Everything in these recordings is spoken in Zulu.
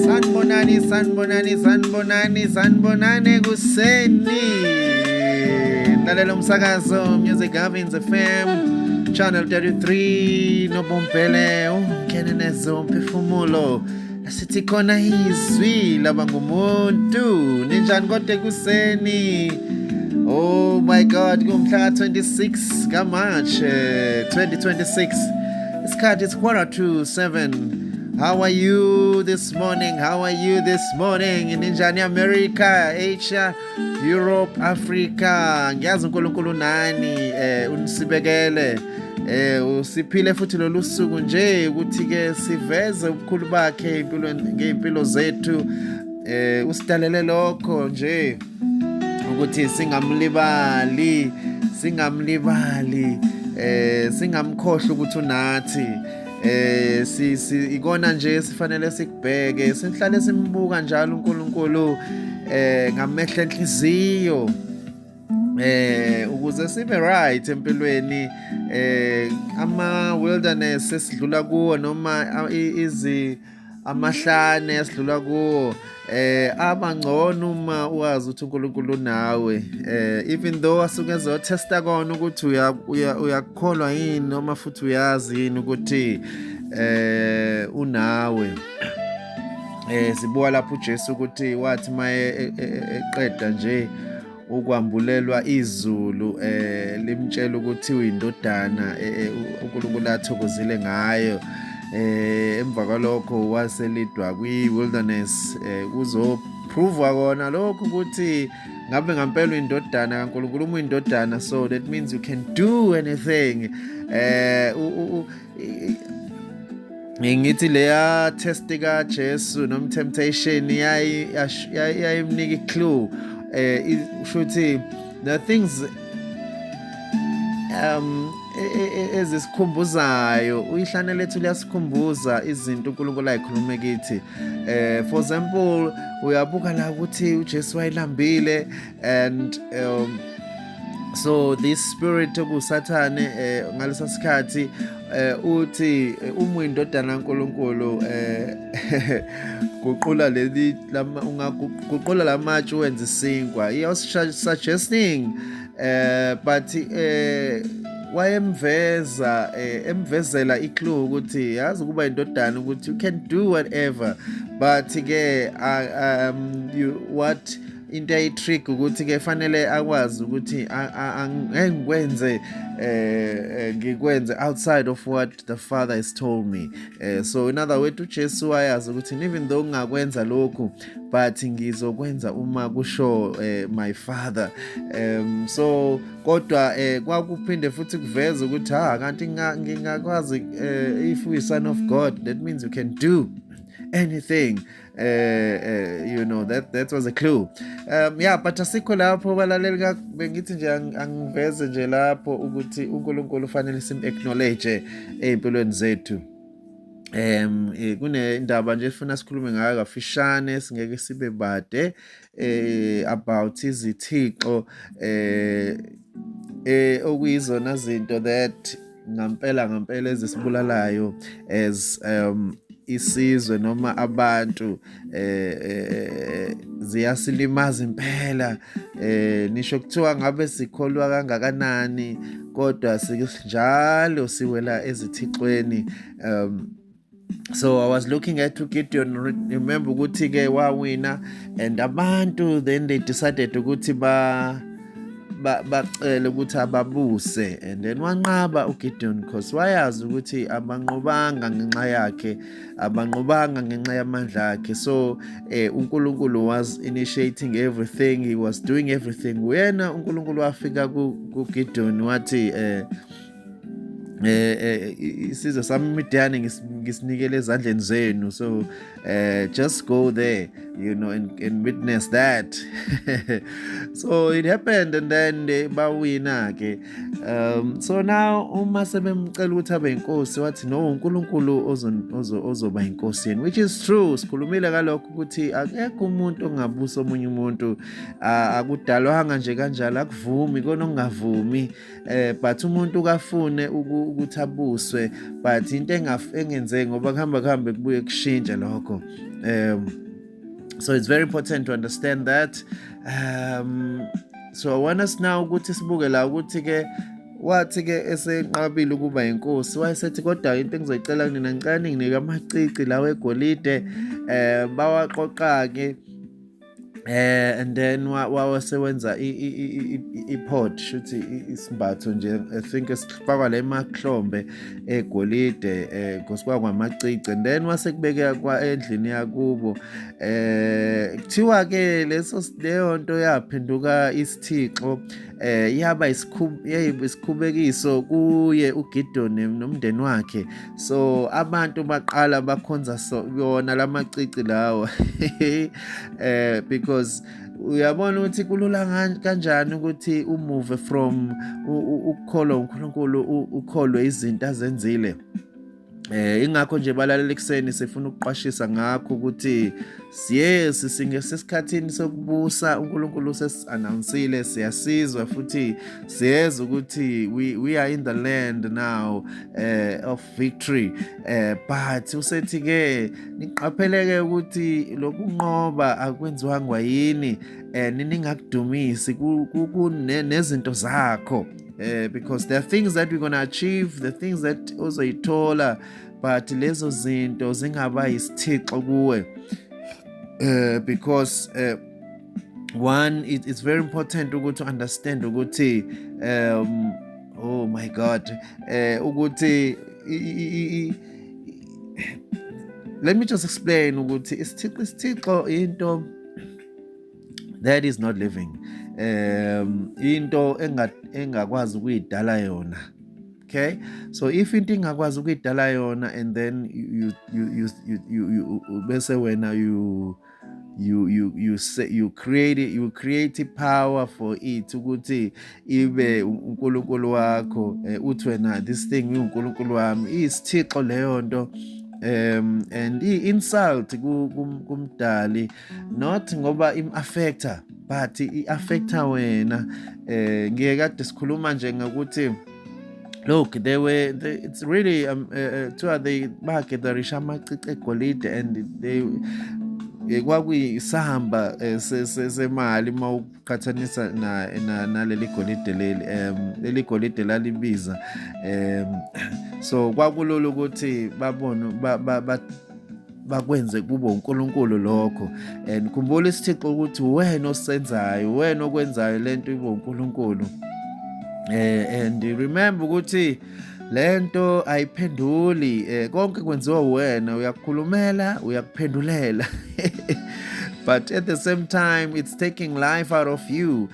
Sanibonani, sanibonani, sanibonani, sanibonani ekuseni. Lalela umsakazo Music Gavins FM Channel 33 noBombele ungene nezo mphefumulo. Sithi khona izwi laba ngumuntu. Ninjani kodwa ekuseni? Oh my God, kumhla ka-26 kaMarch 2026. Isikhathi it's 6:45. How are you this morning? How are you this morning? Ninjani America, Asia, Europe, Africa. Ngiyazi uNkulunkulu nani unisibekele usiphile futhi lolu suku nje ukuthi ke siveze ubukhulu bakhe empilweni ngeimpilo zethu, usidalele lokho nje ukuthi singamlibali, singamlibali, singamkhohlwa ukuthi unathi. Si ikona nje sifanele sikubheke, sihlale simbuka njalo uNkulunkulu ngamehlo enhliziyo ukuze sibe right empilweni. Ama wilderness esidlula kuwo noma izi amahlane esidlula kuwo abangcono uma wazi ukuthi uNkulunkulu unawe, even though asuke ezotesta kona ukuthi uyakholwa yini noma futhi uyazi yini ukuthi unawe. Sibuka lapho uJesu ukuthi wathi maye eqeda nje ukwambulelwa izulu limtshela ukuthi uyindodana uNkulunkulu athokozile ngayo, emva kwalokho waselidwa kwi-wilderness kuzoprova kona lokho ukuthi ngabe ngampela uyindodana kaNkulunkulu. Uma uyindodana, so that means you can do anything. Ngithi leya test kaJesu noma temptation yayimnika iclue, usho ukuthi the things ezisikhumbuzayo, uyihlane lethu liyasikhumbuza izinto uNkulunkulu ayikhulume kithi. For example, uyabuka la ukuthi uJesu wayelambile and so this spirit okusathane ngalesa sikhathi uthi, uma uyindodana kaNkulunkulu, guqula leli lama, ungaguqula lamatshe wenze isinkwa. He was suggesting, but wayemveza emvezela iclue ukuthi yazi ukuba indodana ukuthi you can do whatever, but ke you what into ayi-trick ukuthi ke fanele akwazi ukuthi angeke ngikwenze, ngikwenze outside of what the Father has told me. So in other words, uJesu wayazi ukuthi even though ngingakwenza lokhu, but ngizokwenza uma kusho my Father. So kodwa kwakuphinde futhi kuveza ukuthi ha, kanti ngingakwazi, if we son of God, that means you can do anything. That was a clue. Yeah, but asikho lapho balaleli, bengithi nje angiveze nje lapho ukuthi uNkulunkulu ufanele sim acknowledge ezimpilweni zethu. Kunendaba nje efuna sikhulume ngayo kafishane, singeke sibe bade, about izithixo okuyizona zinto that ngampela ngampela ezisibulalayo as isizwe noma abantu, ziyasilimaza impela. Nisho kuthiwa ngabe sikholwa kangakanani, kodwa njalo siwela ezithixweni. So I was looking at Gideon. Remember ukuthi ke wawina and abantu then they decided ukuthi ba bacele ukuthi ababuse, and then wanqaba uGideon because wayazi ukuthi abanqobanga ngenxa yakhe, abanqobanga ngenxa yamandla akhe. So uNkulunkulu was initiating everything, he was doing everything. Uyena uNkulunkulu wafika kuGideon wathi, isizwe sami Midiyani. ngisinikele ezandleni zenu. So just go there and witness that. So it happened, and then bawina ke. So now uma sebemcela ukuthi abe inkosi, wathi, "No, uNkulunkulu ozoba inkosi yenu," which is true. Sikhulumile kalokho ukuthi akekho umuntu ongabusa omunye umuntu. Akudalwanga nje kanjalo, akuvumi kona okungavumi, but umuntu kafune ukuthi abuswe, but into engenzeki ngoba kuhamba kuhambe kubuye kushintshe lokho. So it's very important to understand that. So I want us now ukuthi sibuke la ukuthi ke wathi ke esenqabile ukuba inkosi, wayesethi, "Kodwa into engizoyicela kunina, ngicela ninginike amacici lawo egolide." Bawaqoqa ke, and then wasewenza i-ephod, shuthi isimbatho nje, I think esifakwa la emahlombe, egolide, ngosikwa kwamacici, and then wasekubeka kwa endlini yakubo. Kuthiwa ke leyo nto yaphenduka isithixo, yaba isikhubekiso kuye uGideon nomndeni wakhe. So abantu baqala bakhonza so yona lamacici lawo, because uyabona ukuthi kulula kanjani ukuthi umove from ukukholwa uNkulunkulu ukholwe izinto azenzile. Ingakho nje, balalela, ekuseni sifuna ukuqwashisa ngakho ukuthi yes, singesesikhathini sokubusa. uNkulunkulu sesi-announcile, siyasizwa futhi siyeza ukuthi we are in the land now of victory, but usethi ke niqapheleke ukuthi lokunqoba akwenziwangwa yini, ningakudumisi nezinto zakho, because there are things that we're going to achieve, the things that ozoyithola, but lezo zinto zingaba isithixo kuwe, because one, it's very important ukuthi understand ukuthi oh my God, ukuthi let me just explain ukuthi isithixo into that is not living, into engakwazi ukuyidala yona. Okay, so if into ingakwazi ukuyidala yona, and then you bese wena you say you create it, you create power for it ukuthi ibe uNkulunkulu wakho, uthi wena, "This thing uNkulunkulu wami," isithixo leyo nto, and i-insult kumdali, not ngoba im-affecta, but i-affecta wena. Ngike kade sikhuluma nje ngokuthi look, it's really kuthiwa they bagetherisha amacici egolide, and they kwakuyisamba semali uma uqhathanisa na naleli golide leli. Leli golide lalibiza, so kwakulula ukuthi babone bakwenze kube uNkulunkulu lokho. And khumbula isithixo ukuthi wena osenzayo, wena okwenzayo lento ibe uNkulunkulu, and remember ukuthi lento ayiphenduli. Konke kwenziwa wena, uyakukhulumela, uyakuphendulela, but at the same time it's taking life out of you.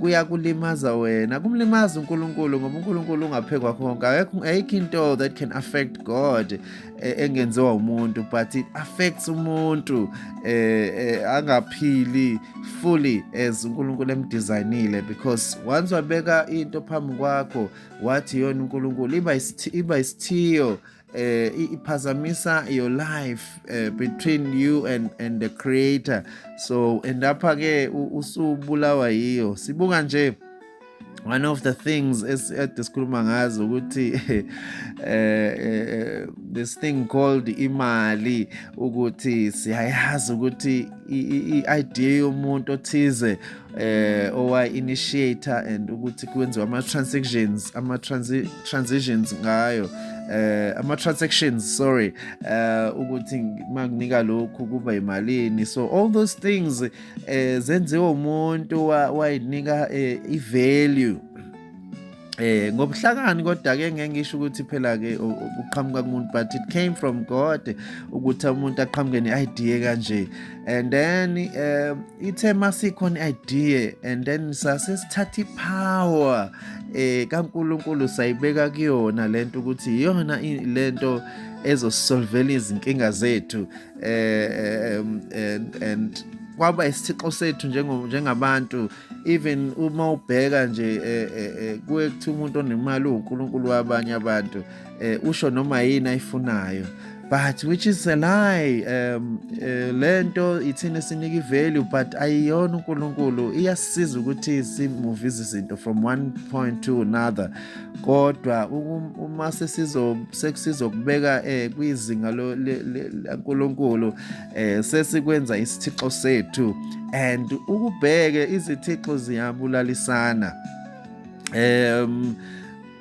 Kuyakulimaza wena, kumlimaza uNkulunkulu, ngoba uNkulunkulu ungaphekwa konke. Akekho, ayikho into that can affect God engenziwa umuntu, but it affects umuntu angaphili fully as uNkulunkulu emdesignile, because once wabeka into phambi kwakho wathi yona uNkulunkulu, iba isithiyo, iphazamisa your life between you and the creator. So and lapha ke usubulawa yiyo. Sibuka nje one of the things ade sikhuluma ngazo ukuthi this thing called imali, ukuthi siyayazi ukuthi i-idea yomuntu othize owayi-initiator and ukuthi kwenziwa ama-transactions, ama-transitions ngayo, ama-transactions, sorry, ukuthi makunika lokhu kuba imalini. So all those things zenziwe umuntu, wayinika i-value ngobuhlakani, kodwa ke ngeke ngisho ukuthi phela ke uqhamuka kumuntu, but it came from God ukuthi umuntu aqhamuke ne-idea kanje. And then ithe masikhona i-idea, and then sase sithatha ipower kaNkuluNkulu, sayibeka kuyona lento ukuthi iyona lento. Ezosisolvela izinkinga zethu and kwaba isithixo sethu njengabantu. Even uma ubheka nje, kuye kuthiwa umuntu onemali uwuNkulunkulu wabanye abantu, usho noma yini ayifunayo, but which is a lie. Lento ithina sinika ivalue, but ayiyona uNkulunkulu. Iyasisiza ukuthi simove izinto from one point to another, kodwa uma sesizokubeka kwizinga laNkulunkulu, sesikwenza isithixo sethu. And ukubheke, izithixo ziyabulalisana.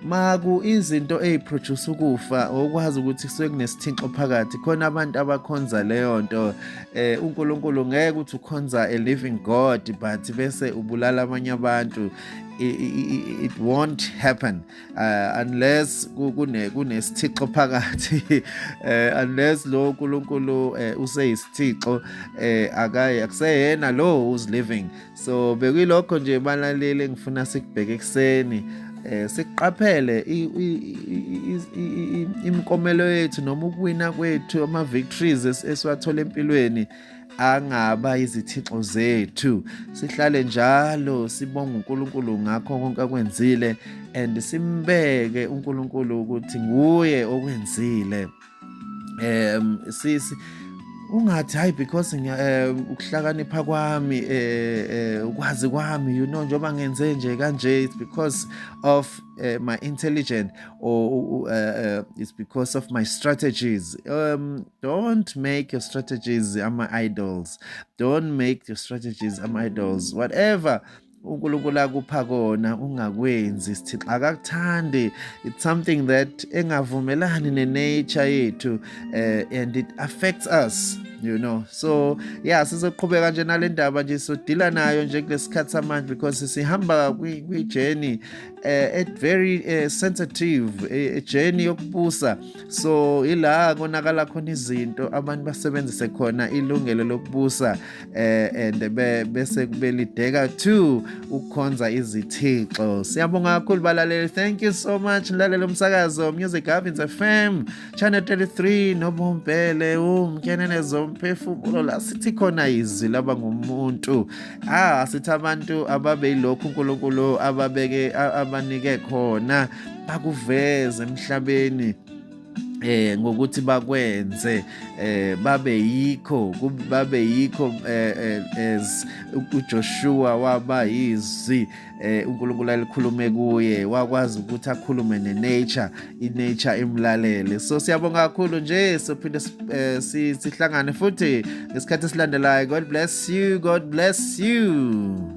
Maku izinto eziproduce ukufa, okwazi ukuthi kusuke kunesithixo phakathi khona, abantu abakhonza leyo nto. UNkulunkulu ngeke ukuthi ukhonza a living God but bese ubulala abanye abantu. It won't happen unless kunesithixo phakathi, unless lo uNkulunkulu useyisithixo, akaye akuseyena lo who's living. So bekuyilokho nje, balaleli, ngifuna sikubheke ekuseni, siqaphele imiklomelo yethu noma ukuwina kwethu, ama victories esiwathola empilweni angaba izithixo zethu. Sihlale njalo sibonga uNkulunkulu ngakho konke akwenzile and simbeke uNkulunkulu ukuthi nguye okwenzile. Sisi ungathi, "Hayi, because ukuhlakanipha kwami, ukwazi kwami, njengoba ngenze nje kanje, it's because of my intelligence or it's because of my strategies." Don't make your strategies ama idols. Don't make your strategies ama idols. Whatever uNkulunkulu akupha kona, ungakwenzi isithixo. Akakuthandi. It's something that engavumelani nenature yethu, and it affects us. So yeah, sizoqhubeka nje nale ndaba nje, sodila nayo nje kulesikhathi samanje because sihamba kwi-journey at very sensitive, journey yokubusa. So ila konakala khona izinto, abantu basebenzise khona ilungelo lokubusa and bese kubelideka to ukukhonza izithixo. Siyabonga kakhulu, balaleli. Thank you so much. Nilalela umsakazo Music Gardens FM, Channel 33, noBombele umkenenezo umphefumulo, la sithi khona izwi laba ngumuntu. Sithi abantu ababe yilokhu uNkulunkulu ababeke, abanike khona, bakuveze emhlabeni ngokuthi bakwenze, babe yikho, babe yikho, as uJoshua waba yizwi uNkulunkulu alikhulume kuye, wakwazi ukuthi akhulume nenature, inature imlalele. So siyabonga kakhulu nje. Sophinde sihlangane futhi ngesikhathi esilandelayo. God bless you. God bless you.